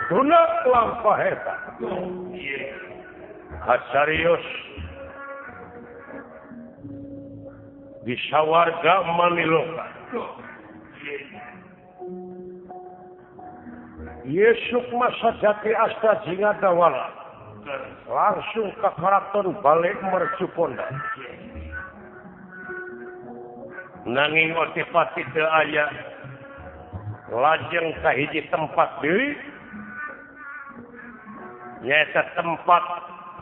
Duna lampah eta. Kasarios di sawarga maniloka. Yesuk masa jati asta jinga dawala langsung ke keraton balik Mercuponda. Nanging otipati teu aya lajeng ka hiji tempat deui nyaeta tempat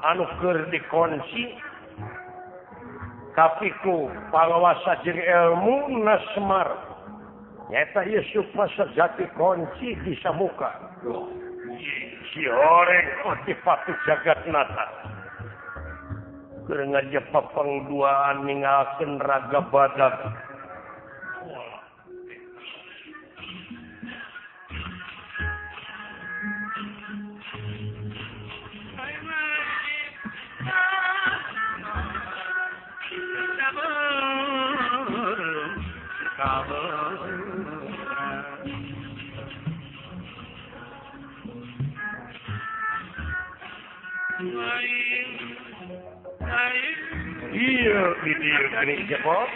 anu keur dikunci tapi ku pangawasa jeung ilmu Semar nyaeta ieu sukma sejati kunci di samuka si horeng otipati jagatnata keur ngajepepeng duaan ninggalkeun raga badak. Iya, di gini jepot.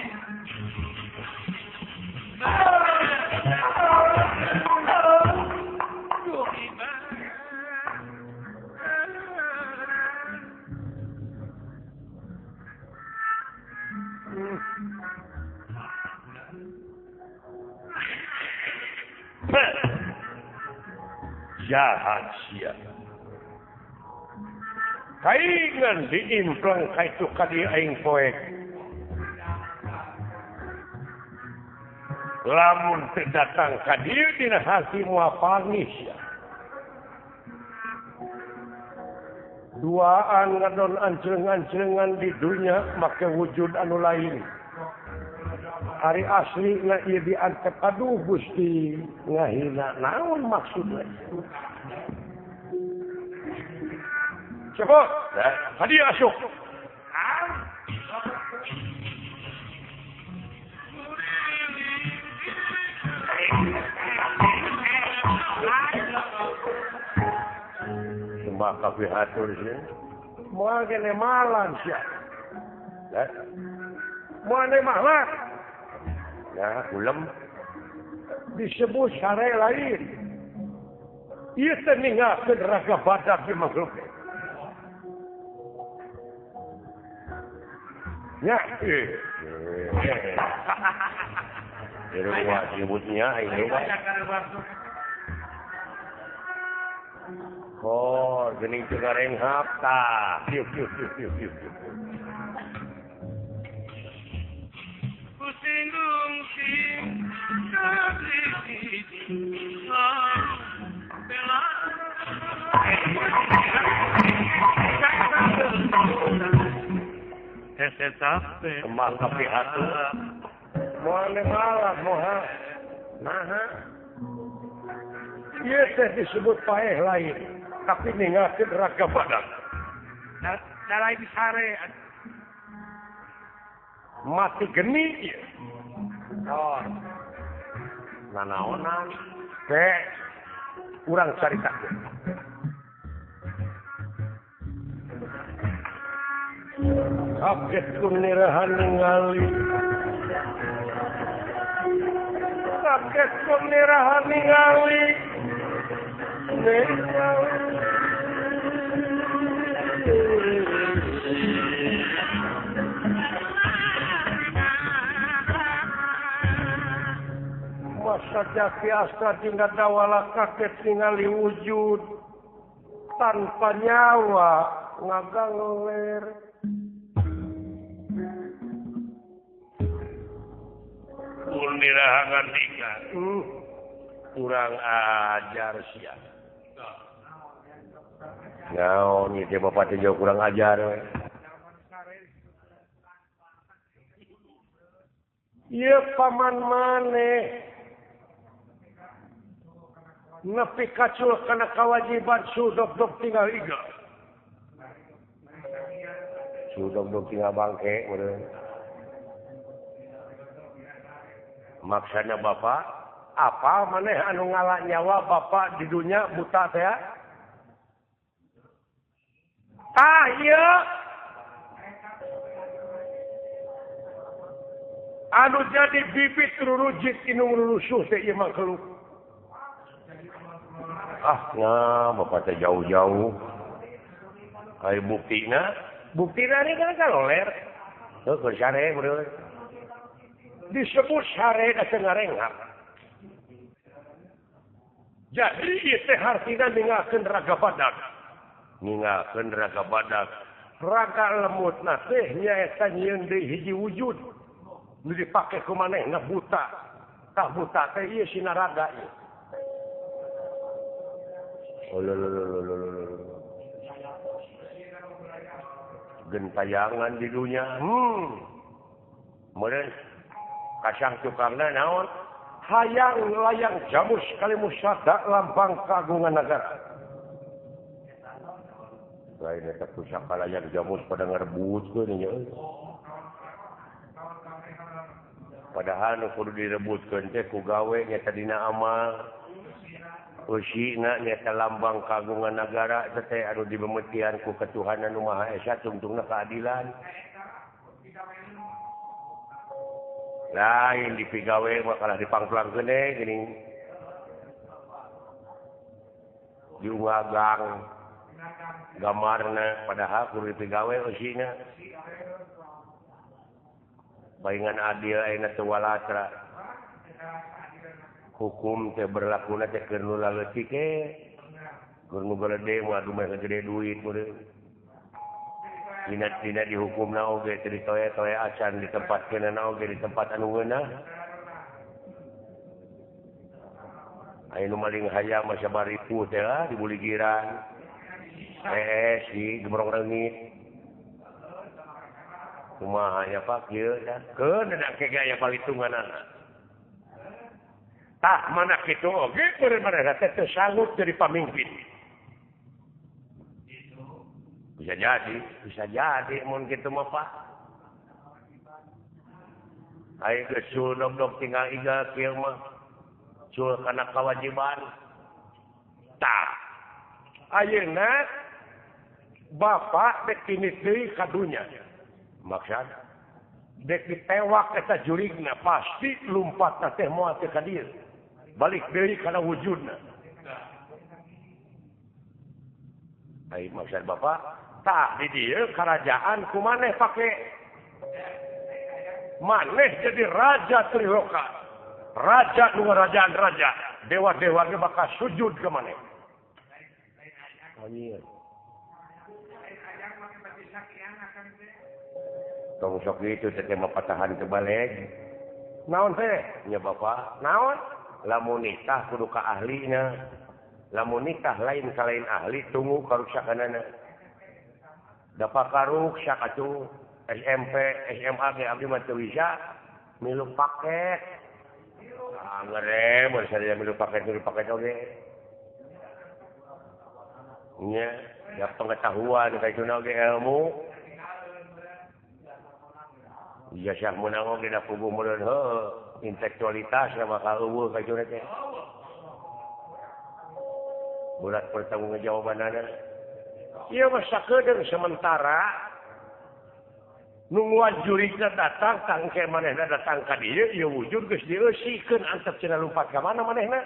Jahat sia. Kaingan diimplang kaitu kadi aing poek. Lamun teu datang ka dieu dina hati moal pangis sia. Duaan ngadon ancreng-ancrengan di dunya make wujud anu lain. Ari asli na ieu diantep aduh Gusti ngahina naon maksudna. Cepot, hadiah asup. Sembah kabeh hatur sih. Moal kene malan sia. Moal malan. Ya, kulem disebut sare lain. Ieu teh ninggalkeun raga badak di makhluk. Ya, disebutnya ini. Oh, gening juga renghap tah. Piu piu piu piu piu. Kembang kapi hatu. Moal malah moha. Naha. Ieu teh disebut paeh lain, tapi ninggalkeun raga badak. Da lain sare. Mati geni ieu. Oh. Nanaonan teh urang caritakeun. Kaget ku nirahan ningali. Kaget ku nirahan ningali. Masa jati asta tinggal dawala kaget ningali wujud tanpa nyawa ngagangler. Nirahangan tiga kurang ajar sia. Naon ieu bapak teh jauh kurang ajar we. Ieu paman maneh nepi kacul kana kawajiban sudok-dok tinggal iga. Sudok-dok tinggal bangke meureun. Maksana bapak Apa maneh anu ngala nyawa bapak di dunia buta teh? Tah ieu anu jadi bibit rurujit inung rurusuh teh ieu makhluk. Ah, nah bapak teh jauh-jauh. Ai buktina, buktina ini kan kaloler. Heuh keur sare beureun. Disebut sare da teu ngarenghap. Jadi ieu teh hartina ninggalkeun raga badag. Ninggalkeun raga badag. Raga lemutna teh nyaeta nyieun deui hiji wujud. Nu dipake ku manehna buta. Tah buta teh ieu sinaraga ieu. Oh, gentayangan di dunia. Meureun kasang tukangna naon? Hayang layang jamus kali musada lambang kagungan negara. Lain eta pusaka layang jamus pada ngarebutkeun nya euy. Padahal nu kudu direbutkeun teh ku gawe nya dina amal. Eusina nyata lambang kagungan negara teh anu dibemetian ku ketuhanan nu Maha Esa tungtungna keadilan. Lain dipigawe mah kalah dipangplangkeun we geuning. Diungagang gambarna padahal kudu dipigawe eusina. Baingan adil ayeuna teu walatra. Hukum teh berlakuna teh keur nu laleutik ge keur nu gede mah adu meh gede duit meureun dina dihukumna oge teu ditoe-toe acan ditempatkeunana oge di tempat anu ngeunah. Aya nu maling hayam mah sabaripu teh lah di buligiran si gemrong reungit kumaha nya Pak kieu dah keun da ke gaya palitunganana. Tah mana kitu oge meureun manehna teh teu sanggup jadi pamimpin. Bisa jadi mun kitu mah Pak. Ayo geus sul dog tinggal iga kieu mah. Sul kana kewajiban. Tah. Ayeuna bapak dek tinit deui ka dunya. Maksud dek ditewak eta jurigna pasti lumpatna teh moal teu ka dieu. Balik deui kana wujudna. Ai maksud bapak, tah di dieu kerajaan ku maneh pake. Maneh jadi raja Triloka. Raja nu rajaan raja. Dewa-dewa ge bakal sujud ka maneh. Anjir. Tong sok kitu teh mah patahan kebalik. Naon teh? Nya bapak, naon? Lamun nikah kudu ka ahlina. Lamun nikah lain ka lain ahli tunggu karuksakanana. Dapat karuksak atuh SMP, SMA ge abdi mah teu bisa milu paket. Ah ngere mun sadaya milu paket oge. Nya, ya pengetahuan ka oge ilmu. Ijazah menang oge da puguh meureun heuh. Intelektualitas bakal eueuh ka jurek teh. Berat pertanggungjawabanana. Ieu mah sakedeung sementara nungguan jurigna datang tangke manehna datang ka dieu ieu wujud geus dieusikeun antep cenah lumpat ka mana manehna.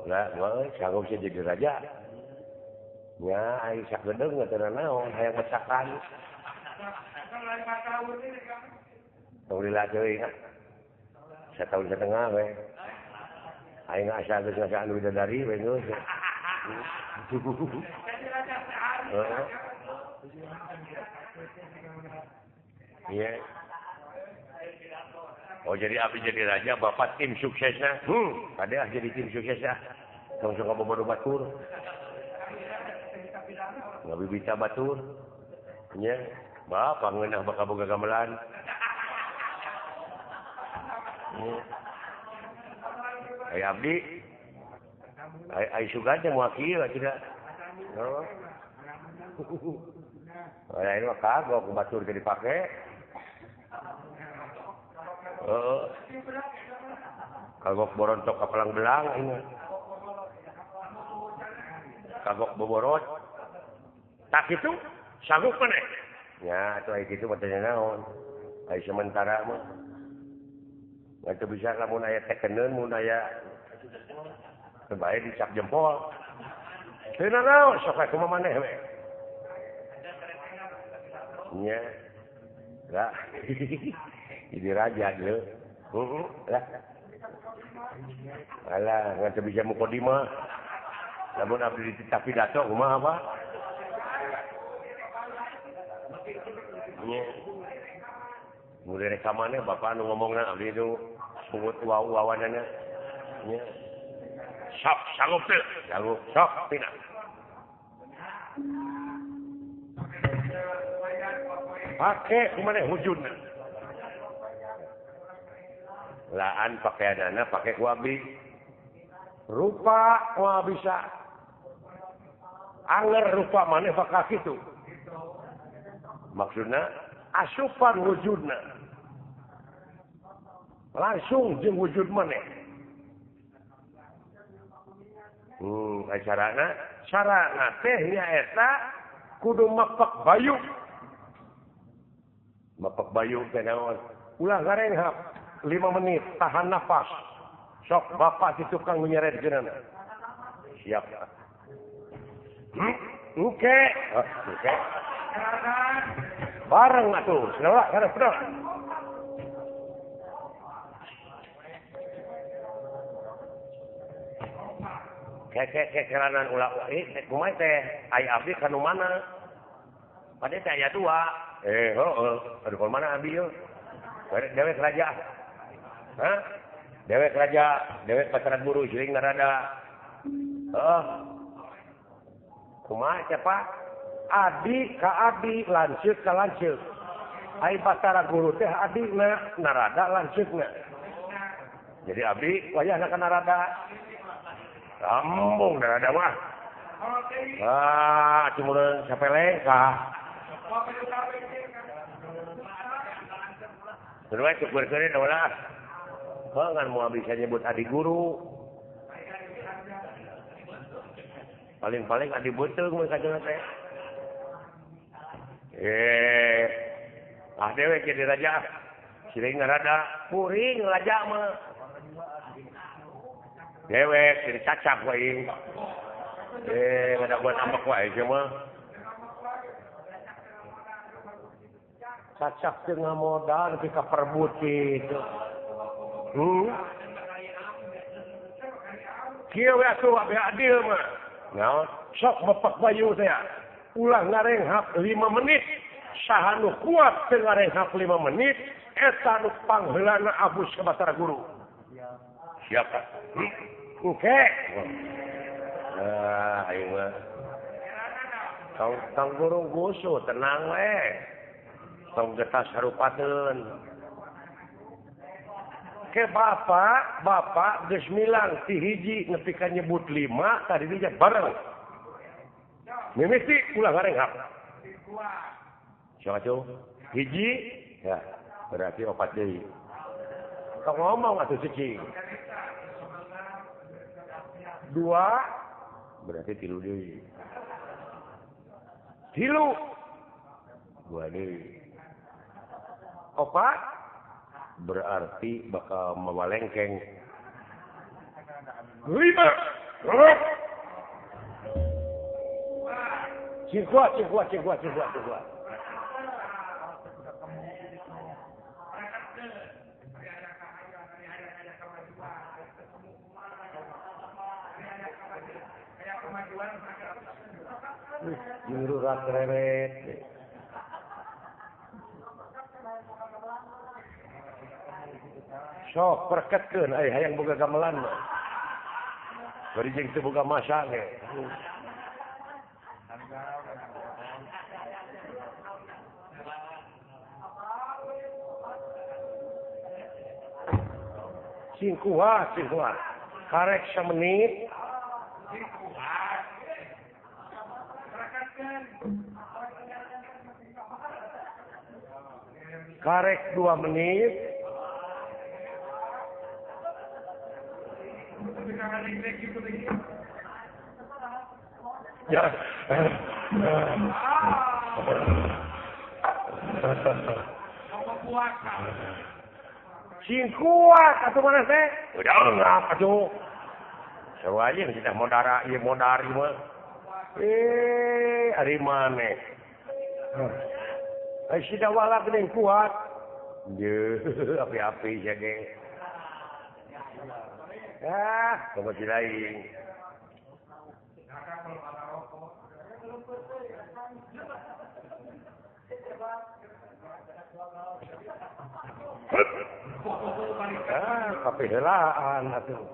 Lah, moal sanggup jadi raja. Nya ai sakedeung teh naon hayang masakan. Tong lila deui ka. Satahun setengah we. Aing asa geus ngasaan bidadari we geus. Iya. Oh jadi abdi jadi raja, bapak tim suksesna. Kade ah jadi tim suksesna. Tong sok bobodo batur. Ngabibita batur. Nya. Bapak ngeunah bakal boga gamelan. Ai abdi. Ai sugan teh moal kieu atuh. Lain mah kagok ku batur teh dipake. Heeh. Kagok borontok ka pelang-belang ini. Kagok boborot. Tak kitu sanggup maneh. Nya atuh aya kitu mah teh naon. Aya sementara mah. Ngan teu bisa lamun aya tekeneun mun aya teu bae dicap jempol. Teu nanaon sok we kumaha maneh we. Nya. Lah. Jadi raja deui. Heeh, lah. Alah, ngan teu bisa mukadimah. Lamun abdi dititah pidato kumaha, Pak? Nya. Mun rek ka maneh bapak nu ngomongna abdi itu pungut waw-wawanana. Nya. Sok sanggup teu? Sanggup. Sok pina. Pake kumaha wujudna. Laan pakaianana pake ku abdi. Rupa kumaha bisa. Anger rupa maneh bakal kitu. Maksudna asupan wujudna. Langsung jeung wujud maneh. Carana carana teh nyaeta kudu mepek bayu. Mepek bayu teh naon? Ulah ngarenghap 5 menit tahan nafas. Sok bapak di tukang nyeretkeunana. Siap. Oke. Oke. Bareng atuh, segala kana pedang. Kekeranan ulah kumaha teh aya abdi ka nu mana? Pade teh aya dua. Heeh, aduh ka mana abdi yeuh? Dewek raja. Hah? Dewek raja, dewek Batara Guru siring Narada. Heeh. Kumaha teh Pak? Adi ka adi, lanceuk ka lanceuk. Ai Batara Guru teh adina, Narada lanceukna. Jadi abdi wayahna ka Narada. Sambung Narada mah. Ah, cuma sapele kah. Terus cukur keun ulah. Heuh ngan moal bisa nyebut adi guru. Paling-paling adi beuteung mun kajengna teh. Ah dewek jadi raja. Siring Narada, kuring raja mah. Dewek jadi cacak wae. Ada buat ambek wae mah. Cacak teu ngamodal nepi ka perebut kitu. Kieu we atuh abdi adil mah. Naon? Sok mepek bayu teh. Ulah ngarenghap 5 menit. Saha nu kuat teu ngarenghap 5 menit, eta nu pangheulana abus ka Batara Guru. Siap, Pak. Oke. Nah, ayo mah. Tong guru gusu, tenang we. Tong getas harupateun. Ke bapak, bapak geus milang ti hiji nepi ka nyebut 5 tadi dia bareng. Mimiti ulah ngarenghap. Siapa tuh? Hiji, ya berarti 4 deui. Tong ngomong atuh cicing. 2 berarti 3 deui. 3 2 deui. 4 berarti bakal mewalengkeng. 5. Cingkua. Nyuruh reret. Sok perketkeun ai hayang boga gamelan mah. Bari jeung teu boga masa ge. Cingkuat. Karek samenit. Karek 2 menit. Ya. Sing kuat atuh mana teh? Udah ngap atuh. Sarua aja kita modara ieu modari mah. Eh, ari maneh. Ai si dawala geuning kuat. Yeuh, api-api sia ge. Ah, komo si lain. Ah, kapihelaan atuh.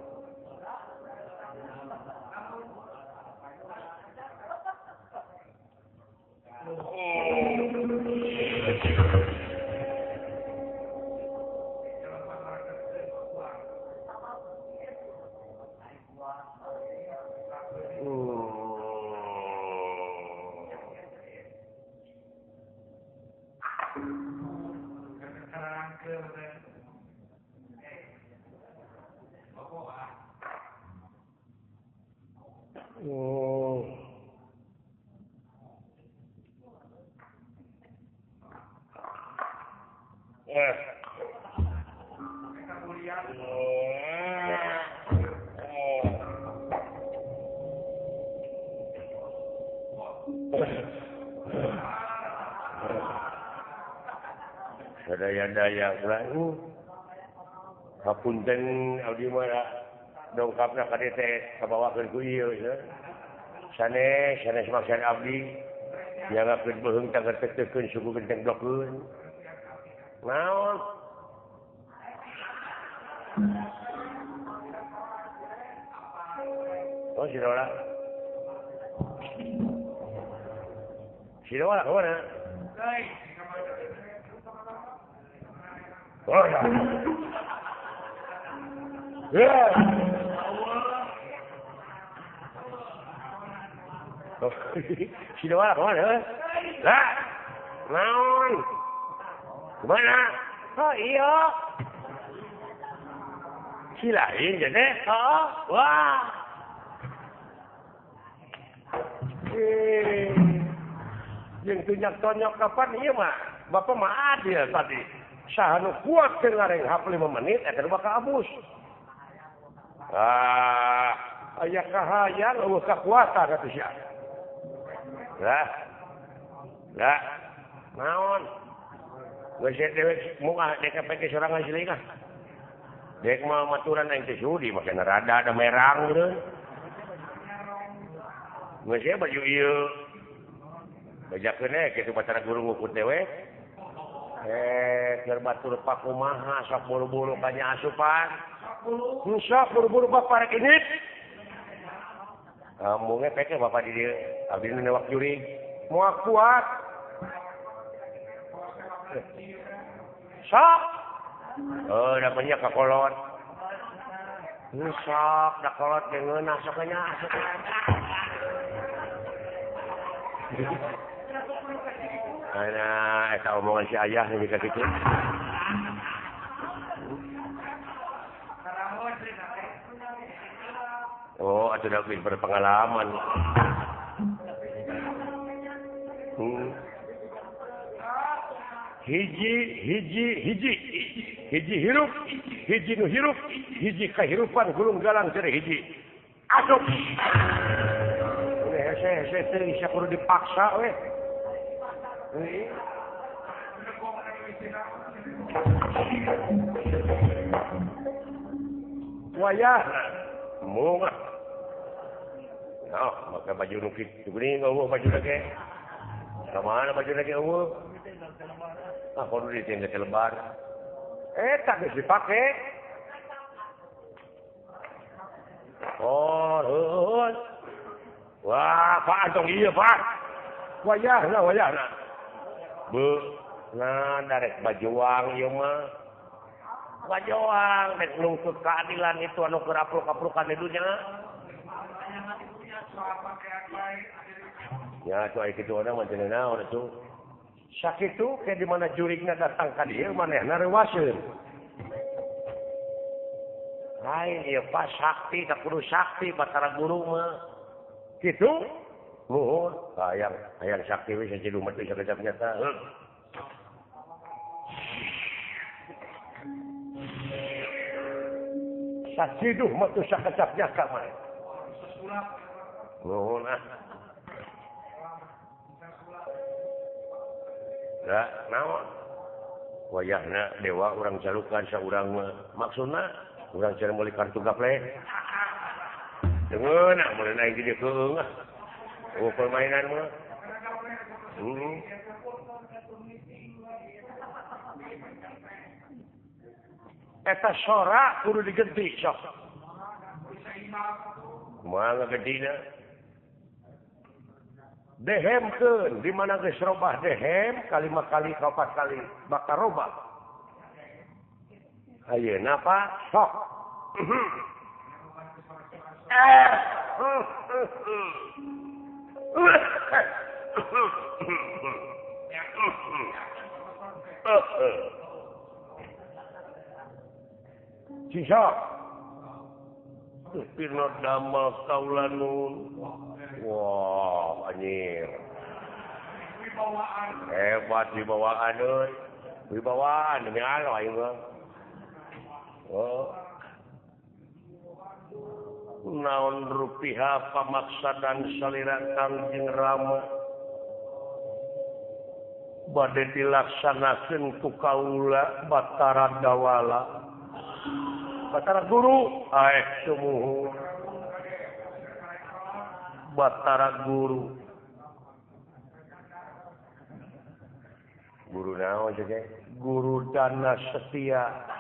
Sadaya-daya selalu hapunten abdi mah dongkapna ka teh kabawakeun ku ieu sanes sanes maksad abdi nyangakeun beuheung tanggertekeun suku genteng blokeun naon. Oh si Dora. Si Dora kemana? Oh ya. Ya. Si Dora kemana? Lah. Naon? Kemana? Oh iya. Si lain jadi. Oh, wah. Yang tunyak tonyok kapan iya mah? Bapak mah adil tadi. Saha nu kuat teu ngarenghap 5 menit eta bakal abus. Ah, aya kahayang eueuh kakuatan atuh sia. Lah. Lah. Naon? Geus dewek muka DKPK sorangan silih kah? Dek mah maturan aing teh sudi make rada da merang geus. Geus baju ieu. Bajakeun we kitu batara guru ngukut dewek. Eh, keur batur pakumaha sok buru-buru kanya asupan. Sok buru-buru bapak rek init. Kamu ngepek bapak di dieu, abdi nu newak jurig. Moal kuat. Sok. Oh, da banyak kakolot. Sok, da kolot ge ngeunah sok nya asup. Ana eta omongan si ayah nih ka kitu. Oh, atuh da berpengalaman. Hiji hiji hiji hiji hirup, hiji nu hirup, hiji kahirupan gulung galang cere hiji. Asup. Hese hese teh bisa kudu dipaksa we. Wayah munga. Nah, maka baju nu kitu geuning eueuh baju lagi. Ka mana baju lagi eueuh? Ah, kudu ditinggal lebar. Eta geus dipake. Oh, heuh. Wah, Pak tong ieu, Pak. Wayahna, wayahna. Beuh, nah darek bajuang ieu mah. Bajuang rek nungkeut keadilan itu anu keur apruk-aprukan di dunya. Ya, atuh aya kitu urang mah teu naon atuh. Sakitu ke di mana jurigna datang ka dieu manehna reuwaseun. Lain ieu Pak sakti tak kudu sakti Batara Guru mah. Kitu? Nuhun, hayang hayang sakti we sajiduh mah teu sakecap nyata. Sajiduh mah teu sakecap nyata mah. Nuhun ah. Da naon? Wayahna dewa urang jalukan saurang mah. Maksudna urang cara meuli kartu gaple. Dengeun ah meuli naik di dieu keung ah. Oh permainan mah. Eta sora kudu digenti sok. Kumaha ngagedina? Dehemkeun di mana geus robah dehem kalima kali kaopat kali bakal robah. Ayeuna Pak sok. Sisa Pirno damel kaula nun. Wah, anjir. Hebat wibawaan euy. Wibawaan demi Allah aing mah. Oh. Naon rupiah pamaksadan salira Kangjeng Rama bade dilaksanakeun ku kaula Batara Dawala. Batara Guru aeh sumuhun. Batara Guru. Guru naon teh? Guru Dana Setia.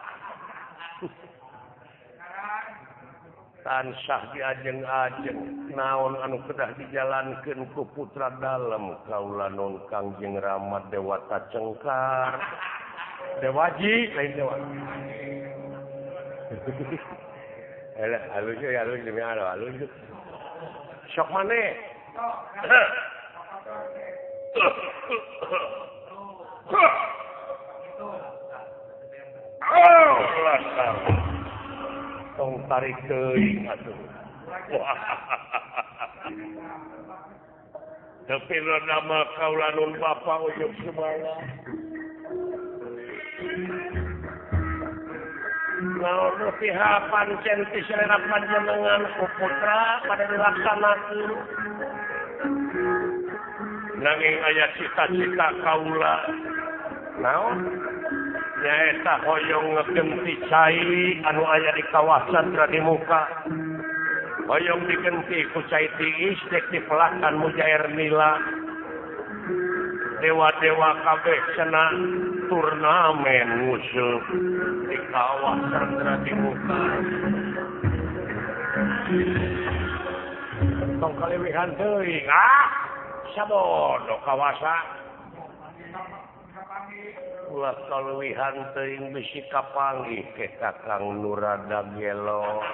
Tansah diajeng-ajeng naon anu kedah dijalankeun ku putra dalem kaula nun Kangjeng Rama Dewata Cengkar. Dewaji lain dewa. Alah halus ya halus demi Allah halus. Sok maneh. Oh, tong tarik teuing atuh. Tapi nama kaula nun bapa ujug sumala. Naon rupiah pancen ti selera panjenengan ku putra pada dilaksanakeun. Nanging aya cita-cita kaula. Naon? Nyaeta hoyong ngegenti cai anu aya di kawasan Tradimuka. Hoyong digenti ku cai tiis dek dipelakan mujair nila. Dewa-dewa kabeh cenah turnamen nguseup di kawasan Tradimuka. Tong kalewihan teuing ah sabodo kawasa. Ulah kaluwihan teuing bisi kapanggih ke Kakang Nurada Gelo.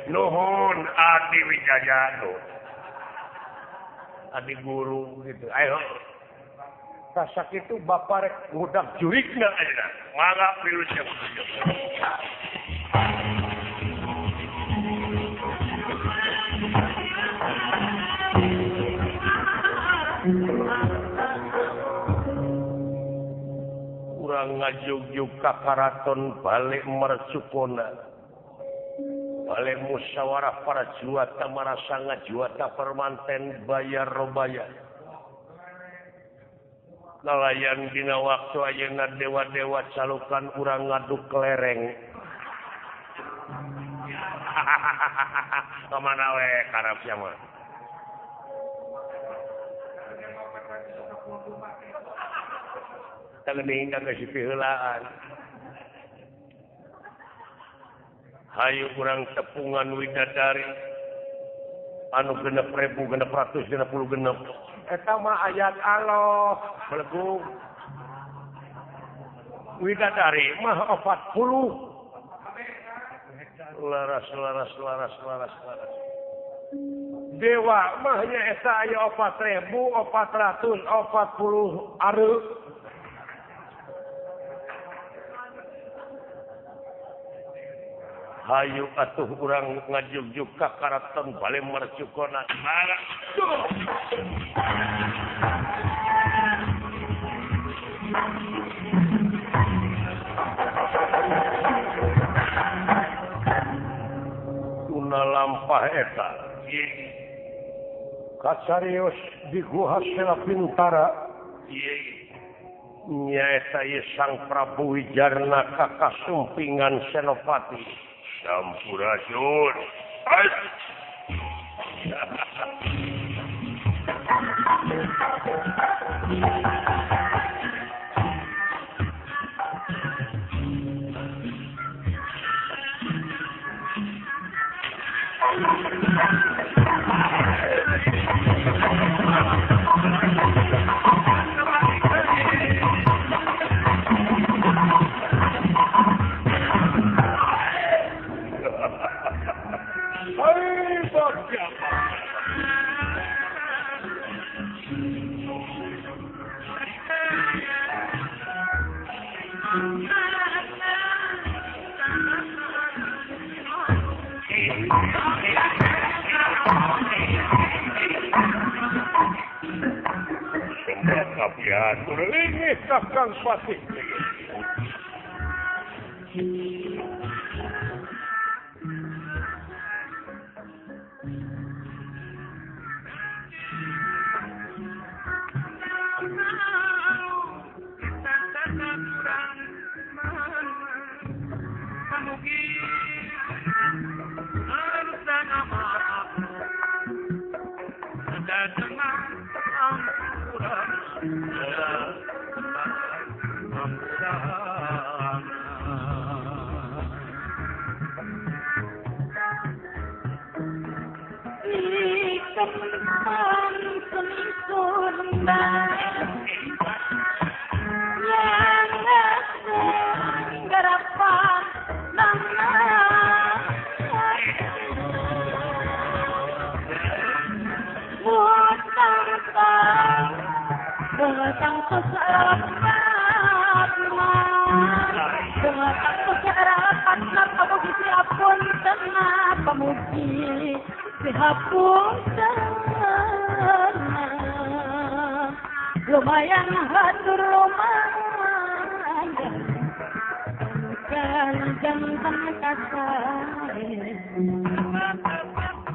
Nuhun Adi Wijaya tuh. Adi guru gitu. Ayo. Tasak itu bapak rek ngudak jurikna ayeuna. Mangga piluceuk. Urang ngajugjug ka karaton balik Mercukona. Balik musyawarah para juwata marasanga juwata permanten bayar robaya. Nalayan dina waktu ayeuna dewa-dewa calukan urang ngaduk kelereng. Kamana we karep sia mah. Tanggening ka geus piheulaan. Hayu urang tepungan widadari anu 6.666. Eta mah ayat Allah belegung. Widadari mah 40. Laras laras laras laras laras. Dewa mah nya eta aya 4.440 areu. Hayu atuh urang ngajugjug ka karaton Bale Marcukona. Tuna lampah eta kasarios di Guha Sela Pintara nyaeta ieu Sang Prabu Wijarna ka kasumpingan Senopati. Sampurasun. Ini Kakang Patih. Lumayan hatur lumayan kan kasar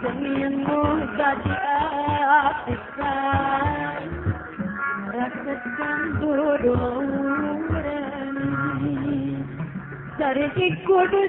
jengmu jadi apisan rasakan duluran dari kudu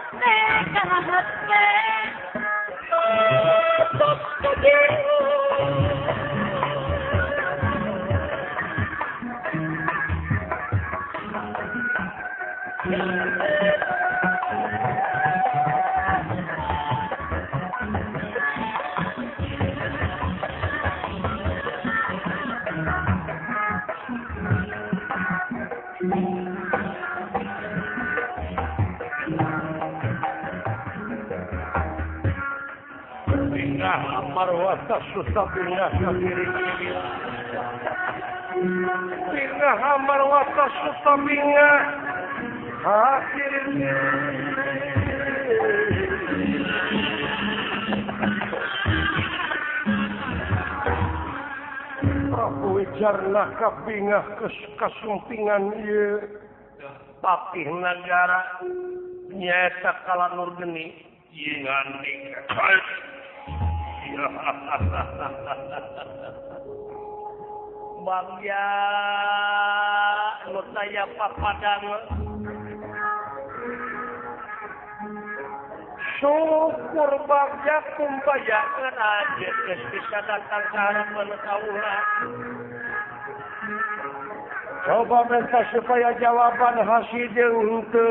Hate tos kageho. Marwata susah pindah ke kiri kiri. Pindah marwata susah pindah kiri. Prabu Wijarna kabingah kasumpingan ieu Patih nagara nyaeta Kalanur Geni ngan Bagya nu taya papadang syukur bagya kumbayakeun aja geus bisa datang ka harapan kaula. Coba minta supaya jawaban hasil jeung henteu.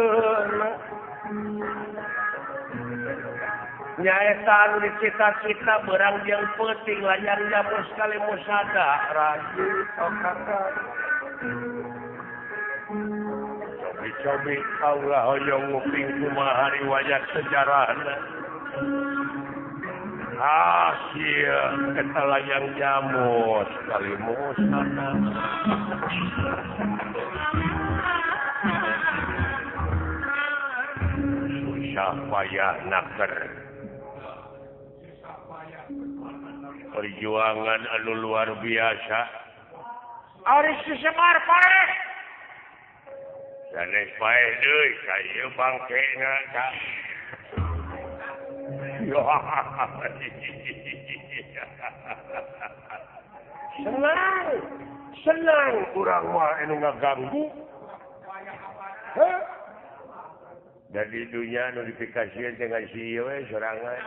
Nyaeta anu dicita-cita berang jeung peuting layang jamu sekali musada raju kakak. Cobi-cobi kaula hoyong nguping kumaha riwayat sejarahna. Hasil eta layang jamu sekali musada. Susah payah naker. Perjuangan anu luar biasa. Ari si Semar paeh. Sanes paeh deui ka ieu bangkena ka. Senang, senang urang mah anu ngaganggu. Heh. Da di dunya nu dipikasieun teh ngan si ieu we sorangan.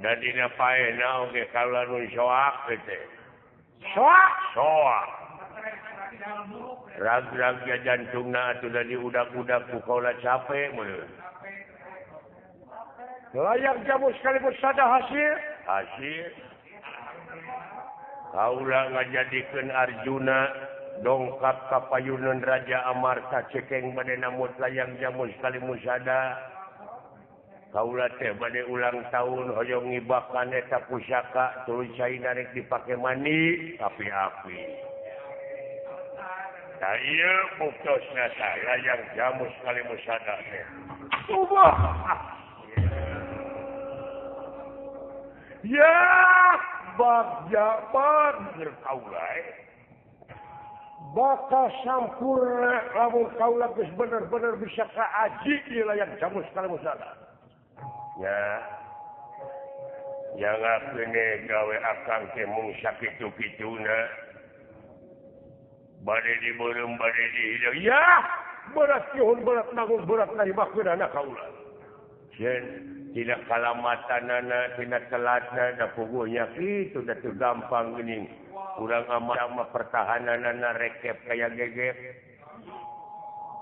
Dan dina paehna oge kaula nu soak teh. Soak, soak. Rag-rag jantungna atuh da diudak-udak ku kaula capek meureun. Layak jamu sekaligus sada hasil. Hasil. Kaula ngajadikeun Arjuna dongkap ka payuneun Raja Amarta cekeng bade namut layang jamu sekali musada. Kaula teh bade ulang tahun hoyong ngibakan eta pusaka tuluy cai rek dipake mandi api-api. Tah ieu buktosna tah layang jamu sekali musada teh. Ubah. Ya, bagja bener kaula. Bakal sampurna lamun kaula geus bener-bener bisa kaaji ieu layang jamu sekali musada. Ya, jangan kene gawe akang teh mung sakitu-kituna. Bade dibeureum bade dihideung. Ya, berat nyuhun berat nanggung berat narimakeunana kaula. Sieun tina kalamatanana tina telatna da puguhnya kitu da teu gampang geuning. Urang amat pertahananana rekep kaya gegep.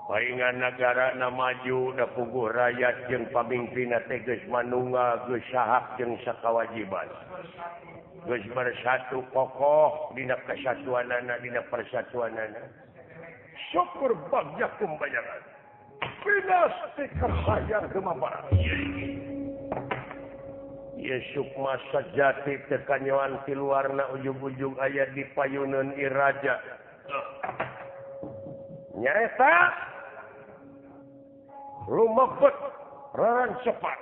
Paringan nagara na maju da puguh rakyat jeung pamimpinna teh geus manunggal geus sahak jeung sakawajiban. Geus bersatu kokoh dina kesatuanana dina persatuanana. Syukur bagja kumbayangan. Pinasti kersayar gemabaran. Ieu sukma sajati teu kanyoan ti luarna ujug-ujug aya di payuneun iraja. Nyaeta lumebet rarancepat.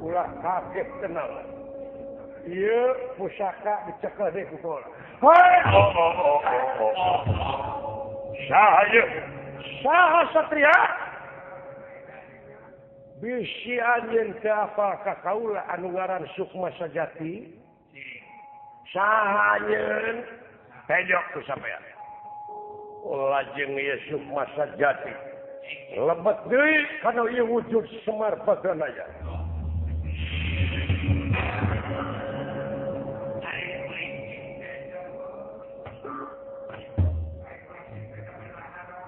Ulah kaget kenal. Ieu pusaka dicekel deui ku kaula. Hai oh oh oh oh oh. Saha ieu? Saha satria? Bisi anjeun teu apal ka kaula anu ngaran Sukma Sajati? Saha anjeun? Pejok ku sampean. Lajeng ieu Sukma Sajati lebet deui kana ieu wujud Semar Badranaya.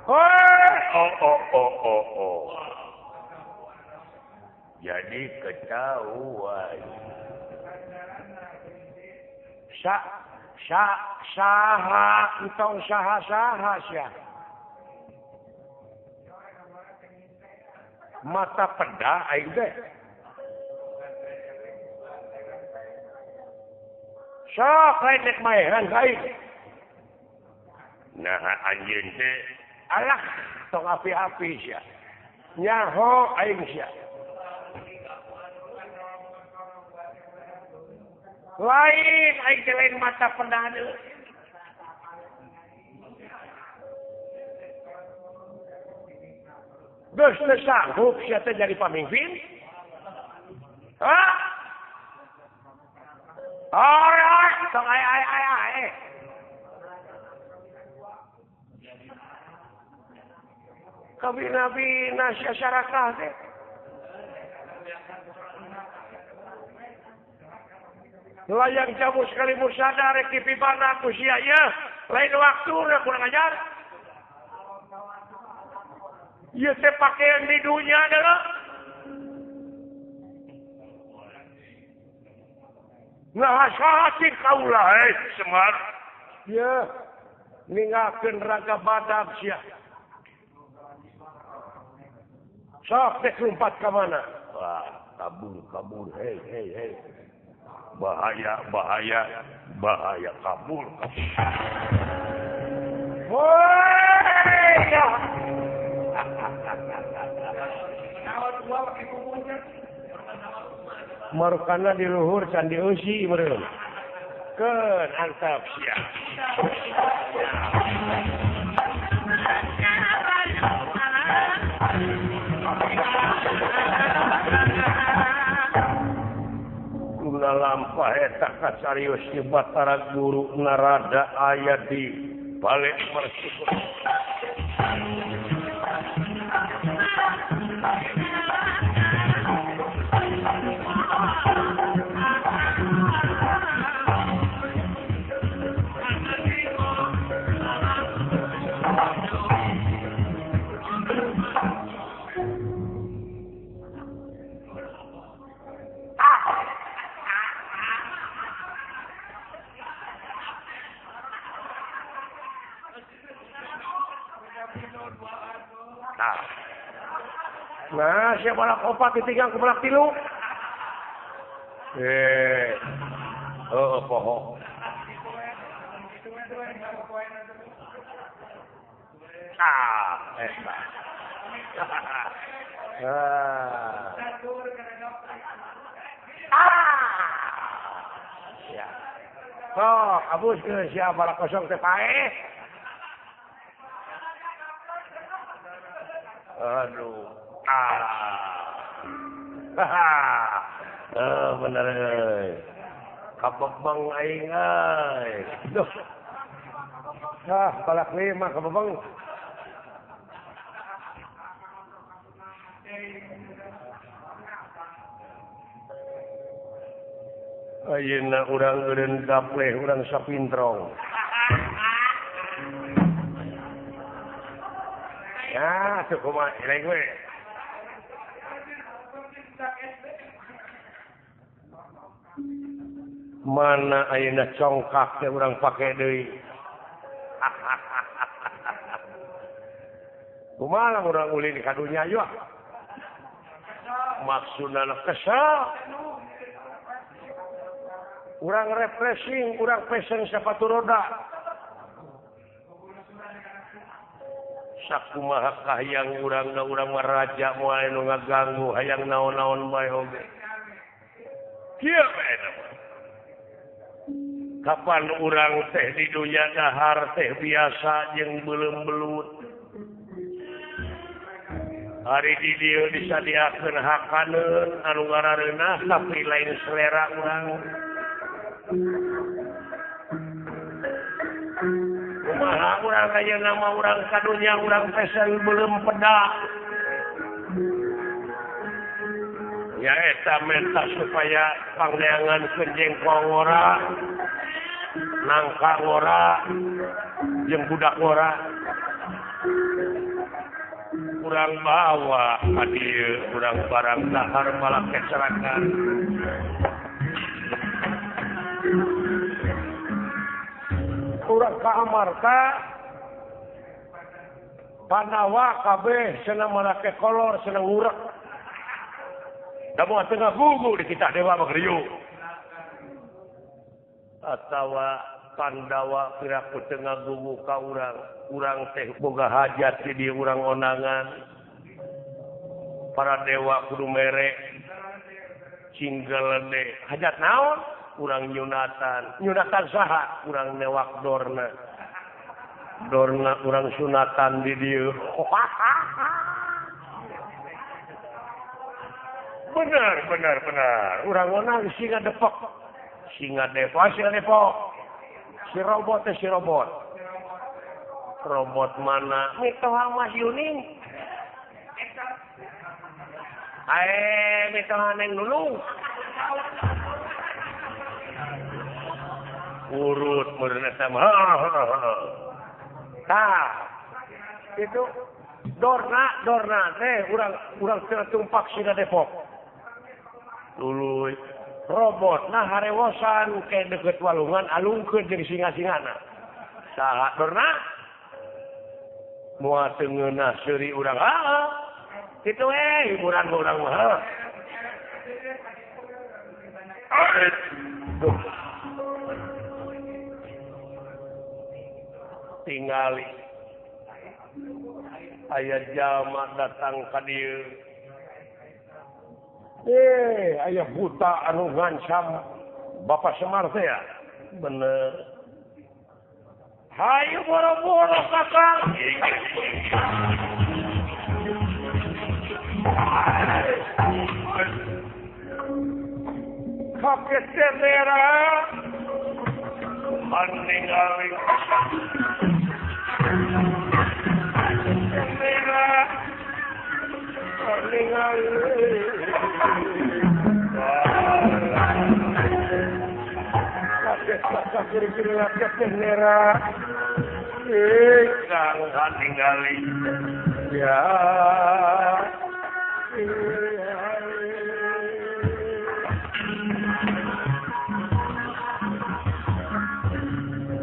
Oh oh oh oh oh. Jadi ketahuan. Sa sa saha entong saha saha sia. Mata peda aing teh. Sok lain rek maehan ka aing. Nah anjeun teh alah tong api-api sia. Nyaho aing sia. Lain aing teh lain mata peda deui. Geus teu sanggup sia teh jadi pamimpin? Hah? Oi oi, tong ai ai ai ai. Kabina-bina sia sarakah teh. Layang jamu sekali musada rek dipibana ku sia ieu. Lain waktu kurang ajar. Ieu teh pakaian di dunia adalah. Nah saha cing kaula hei Semar. Ieu ninggalkeun raga badak sia. Sok dek lompat ka mana? Wah, kabur kabur hei hei hei. Bahaya bahaya bahaya kabur kabur. Woi! Marukana di luhur candi eusi meureun. Keun antap sia. Guna lampah eta kasarius di Batara Guru Narada aya di balik mersukur. Nah, siapa balak opat ditinggal ke balak tilu? Oh, poho. Ah, ah. Ya. Oh, abus ke siapa balak kosong teh paeh. Aduh. Ah. Bener euy. Kabebeng aing euy. Duh. Ah, balak lima kabebeng. Ayeuna urang eureun gapleh urang sapintrong. Ya, tuh kumaha eleng we. Mana ayeuna congkak teh urang pake deui. Kumaha urang ulin ka dunya yeuh. Maksudna kesel. Urang refreshing, urang pesen sepatu roda. Sakumaha kahayang urang da urang mah raja moal nu ngaganggu hayang naon-naon bae oge. Kieu bae mah. Kapan urang teh di dunya dahar teh biasa jeung beuleum belut. Hari di dieu disadiakeun hakaneun anu ngarareunah tapi lain selera urang. Kumaha urang ayeuna mah urang kadunya urang pesen belum peda. Ya eta menta supaya pangneangan jengkol ngora, nangka ngora, jeung budak ngora. Kurang bawa ka dieu, kurang barang dahar malah kecelakaan. Kurang ka Amarta Pandawa kabeh senang marake kolor, senang ngurek. Da moal teu ngagugu di kita dewa mah riuh. Atawa Pandawa piraku teu ngagugu ka urang, urang teh boga hajat di dieu urang onangan. Para dewa kudu mere cinggelede. Hajat naon? Urang nyunatan. Nyunatan saha? Urang newak dorna. Dorna urang sunatan di dieu. Benar, benar, benar. Urang onang singa depok. Singa depok, singa depok. Si robot teh si robot. Robot mana? Mitoha Mas Yuning. Ae, mitoha Neng Nulung. Urut meureun eta mah. Tah. Itu dorna, dorna teh urang urang teu tumpak singa depok. Tuluy robot nah harewosan ke deket walungan alungkeun jeung singa-singana. Saha dorna? Moal teu ngeunah seuri urang. Heeh. Kitu we hiburan urang mah. Tingali aya jalma datang ka dieu. Aya buta anu ngancam Bapak Semar teh ya? Bener. Hayu boro-boro kakang. Kaget merah. Ningali merah. Ningali. Kiri-kiri rakyat merah. Kang ningali. Ya.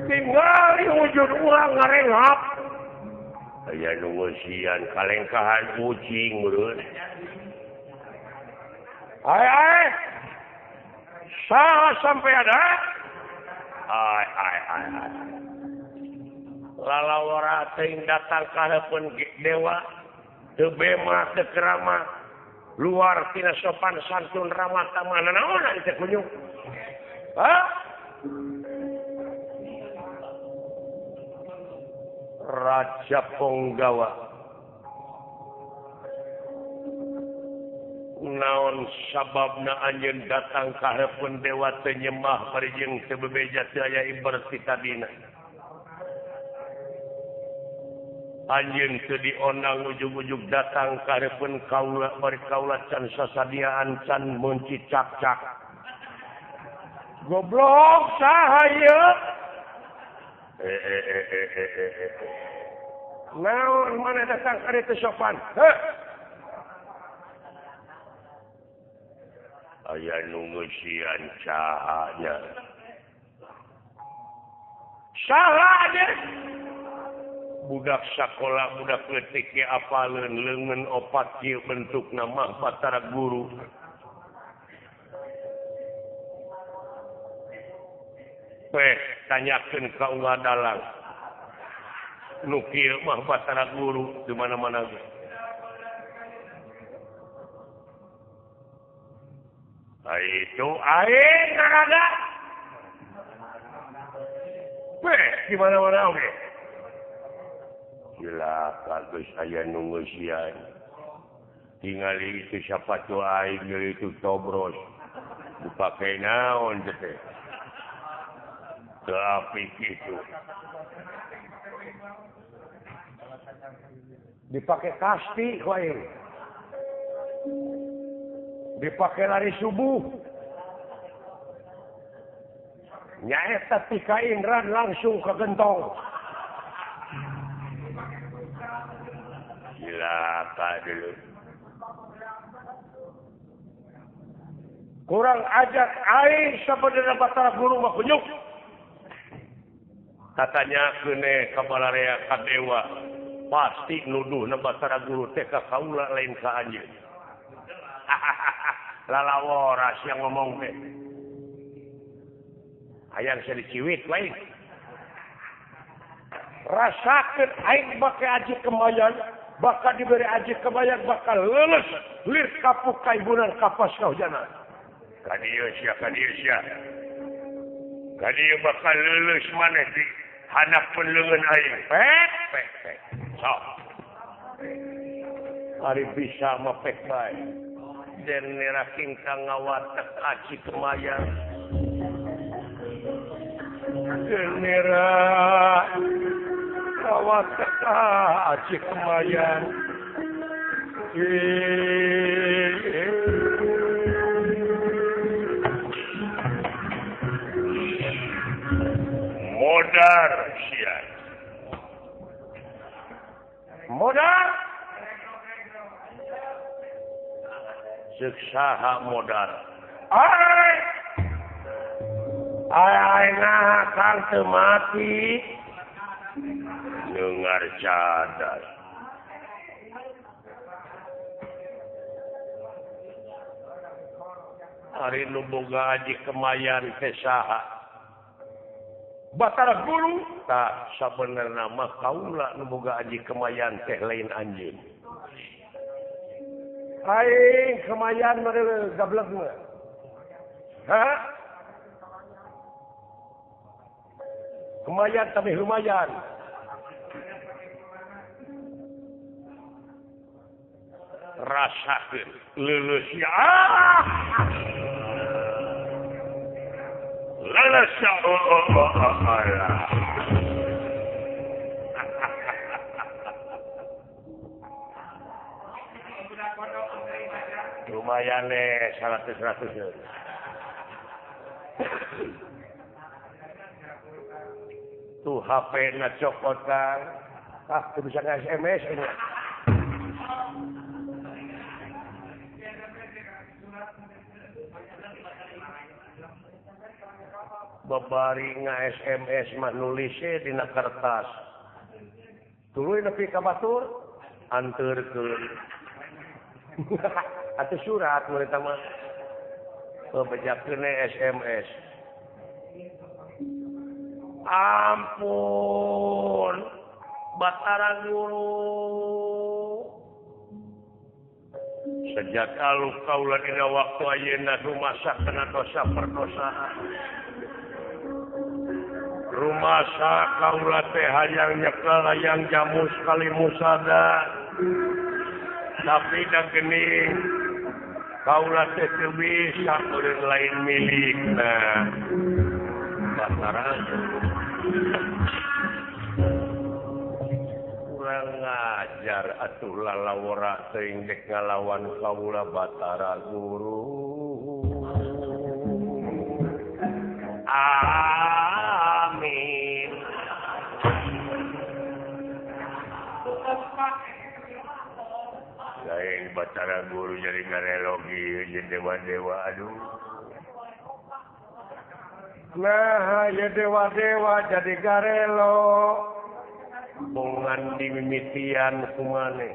Tinggali wujud urang ngarenghap. Aya nu ngeusian kalengkahan kucing meureun. Ai ai. Saha sampai ada? Ai ai ai ai. Lalawara teuing datang ka hareupeun dewa, teu bema teu kerama, luar tina sopan santun ramah tamah nanaonan teh kunyung. Hah? Raja Ponggawa. Naon sababna anjeun datang ka hareupeun dewa teu nyembah bari jeung teu bebeja teu aya ibar ti tadina. Anjeun teu diondang ujug-ujug datang ka hareupeun kaula bari kaula can sasadiaan can meunci cak-cak. Goblok saha ieu? Naon mana datang ka dieu sopan? Heh. Aya nu ngeusian sahanya. Saha deh. Budak sakola budak leutik ge apaleun leungeun opat kieu bentukna mah Batara Guru. Peh tanyakeun ka unggal dalang. Nu kieu mah Batara Guru di mana-mana ge. Itu aing kagak. Peh di mana-mana oge. Gila, bagus aya nu ngeusian. Tingali itu sapatu aing itu tobros. Dipakai naon teh. Teu apik itu. Dipakai kasti ku aing. Dipakai lari subuh. Nyaeta tika Indran langsung ke gentong. Cilaka dulu. Kurang ajar aing sabenerna Batara Guru mah kunyuk. Katanya keune ka balarea ka dewa pasti nuduhna Batara Guru teh ka kaula lain ka anjeun. Lalaworas yang ngomong teh. Hayang saya diciwit lain. Rasakeun aing bake aji kemayan, bakal diberi aji kemayan bakal lulus lir kapuk kaibunan kapas kahujanan. Kadieu sia, kadieu sia. Kadieu bakal lulus maneh di hanapeun leungeun aing. Pek pek pek. Sok. Ari bisa mah pek bae. Den nera kingkang ngawatek aji kemayan. Nera ngawatek aji kemayan. Modar sia. Modar? Ceuk saha modar? Ai. Ai ai nah kang teu mati. Dengar cadas. Ari nu boga aji kemayan teh saha? Batara Guru. Tah sabenerna mah kaula nu boga aji kemayan teh lain anjeun. Aing kemayan mere gablek mah. Hah? Kemayan tapi lumayan. Rasakeun leuleus ya. Leuleus ya. Lumayan deh, 100-100. Tuh HP na cokot kan. Ah, bisa nge-SMS ini. Babari nge-SMS mah nulisnya dina kertas. Tuluy nepi ka batur, anteurkeun. Atau surat mereka mah bebejakeun SMS. Ampun, Batara Guru. Sejak aluh kaula dina waktu ayeuna rumasa kana dosa perdosaan. Rumasa kaula teh hayang nyekel hayang jamu sekali musada. Tapi da geuning kaula teh teu bisa meureun lain milikna. Batara kurang ngajar atuh lalawara teuing dek ngalawan kaula Batara Guru. Amin. Lain Batara Guru jadi ngarelogi jeung dewa-dewa aduh. Nah, ya dewa-dewa jadi garelo. Bongan dimimitian kumane.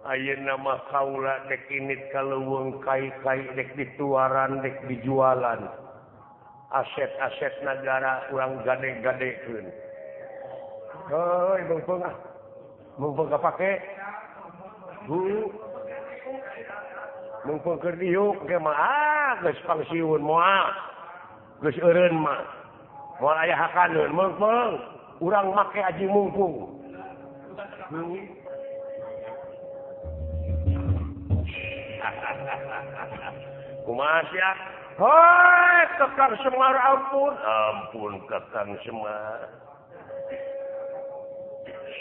Ayeuna mah kaula dek init ka leuweung kai-kai dek dituaran dek dijualan. Aset-aset nagara urang gade-gadekeun. Heuy, beungpeung ah. Mumpung kapake. Bu. Mumpung keur diuk ge mah ah geus pangsiun moal. Geus eureun mah. Moal aya hakaneun mumpung urang make aji mungkung. Kumaha sia? Hoi, Kakang Semar ampun. Ampun Kakang Semar.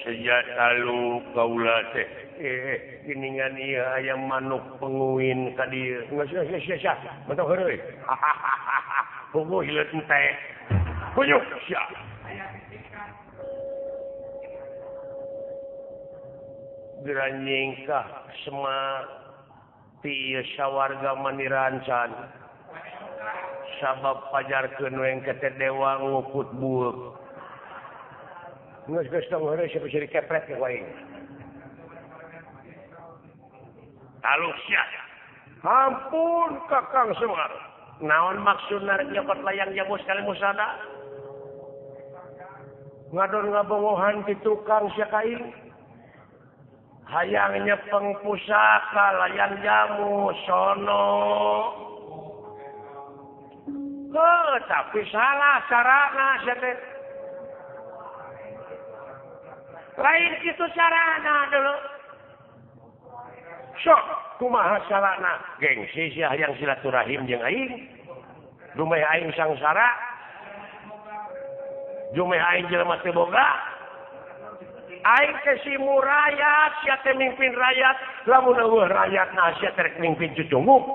Sejak lalu kaula teh geningan ieu aya manuk penguin ka dieu. Geus geus geus sia. Mentok heureuy. Puguh hileut teh. Kunyuk sia. Geura nyingkah Semar ti ieu sawarga manirancan. Sabab pajarkeun we engke teh dewa ngukut bueuk. Geus geus tong heureuy sia bisa dikepret ke aing. Taluk sia. Ampun Kakang Semar. Naon maksudna rek nyokot layang jamus kali musada? Ngadon ngabongohan ti tukang sia ka aing. Hayang nyepeng pusaka layang jamu sono. Heuh, tapi salah carana sia teh. Lain kitu carana dulu. Sok kumaha carana? Gengsi sia hayang silaturahim jeung aing. Dumeh aing sangsara. Dumeh aing jelema teu boga. Aing teh simu rakyat, sia teh mimpin rakyat. Lamun eueuh rakyatna sia teh rek mimpin cucunguk.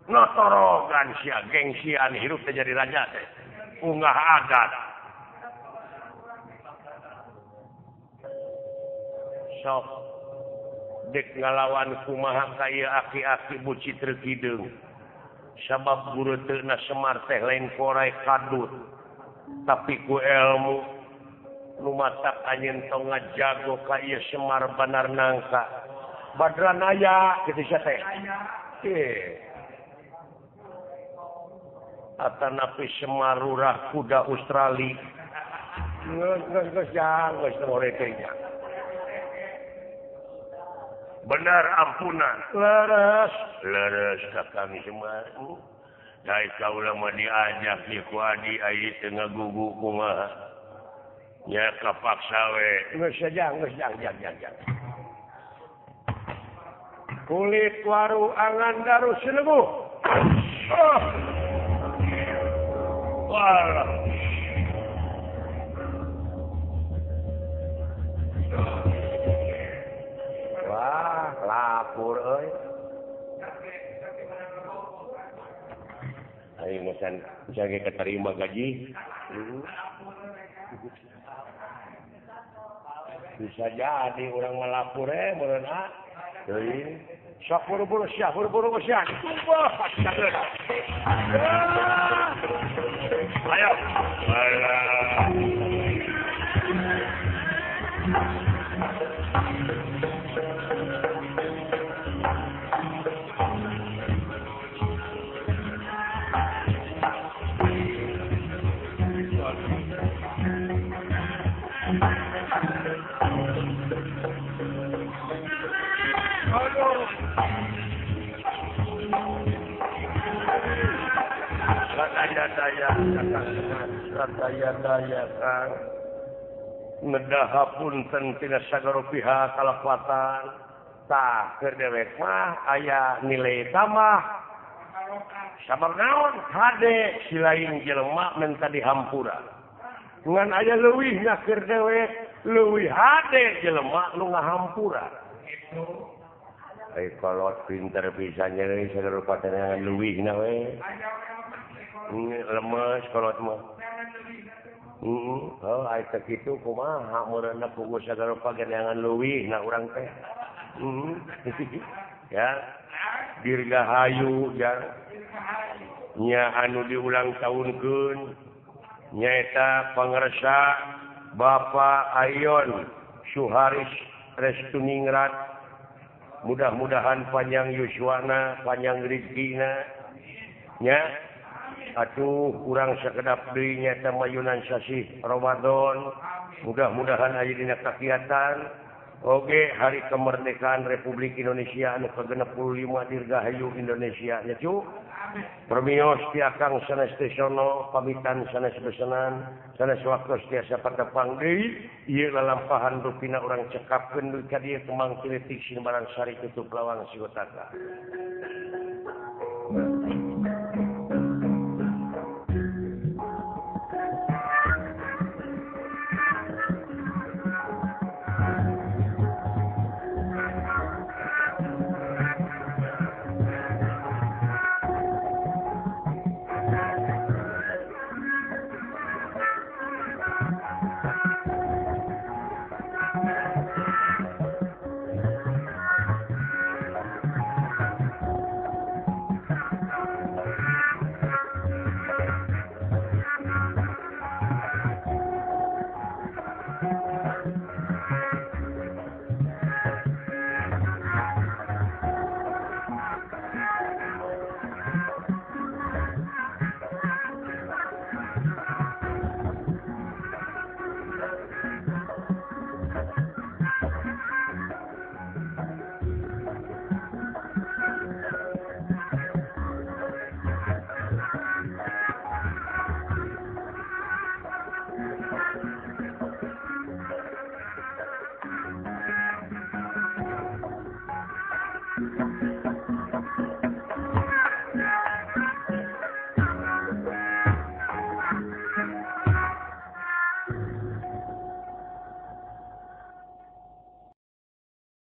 Notorogan sia gengsian hirup teh jadi raja teh. Unggah adat. Sok dek ngalawan kumaha ka ieu aki-aki buci terkideung. Sabab guruteuna Semar teh lain korai kadut. Tapi ku ilmu nu matak anjeun tong ngajago ka ieu Semar banar nangka. Badranaya kitu sia teh. Atanapi Semar rurah kuda Australia. Geus geus geus jang geus teu teh nya. Benar ampunan. Leres, leres Kakang Semar. Dai kaula mah diajak ieu ku adi ai teu ngagugu kumaha. Nya kapaksa we. Geus jang, geus jang jang jang jang. Kulit waru angan daru silebu. Oh. Walah. Wah, lapur euy. Aing mesan jage keterima gaji. Bisa jadi urang melapur meureun ah. Deui. Sok buru-buru sia, buru-buru sia. Sumpah. Ayo. Alah. Daya Kang nedaha punten tina sagara pihak kalapatan tah keur dewek mah aya nilai tambah sabab naon hade silain jelema menta dihampura ngan aya leuwihna keur dewek leuwih hade jelema nu ngahampura ai kolot pinter pisan nyeri sagara patenangan leuwihna we lemes kolot mah. Oh, ai teh kitu kumaha meureunna puguh sagala pageneangan leuwih na urang teh. Ya. Dirgahayu ya. Nya anu diulang tahunkeun nyaeta pangersa Bapak Ayon Suharis Restuningrat. Mudah-mudahan panjang yuswana, panjang rezekina. Nya. Atuh kurang sakedap deui nyaeta mayunan sasih Ramadan. Mudah-mudahan aya dina kakiatan, Oge hari kemerdekaan Republik Indonesia anu ke-65 Dirgahayu Indonesia nya cu. Permios ti Akang sanes tesono pamitan sanes besenan sanes waktos tiasa patepang deui ieu lalampahan rupina urang cekapkeun dugi ka dieu kemang kiletik sinbarang sari tutup lawang sigotaka.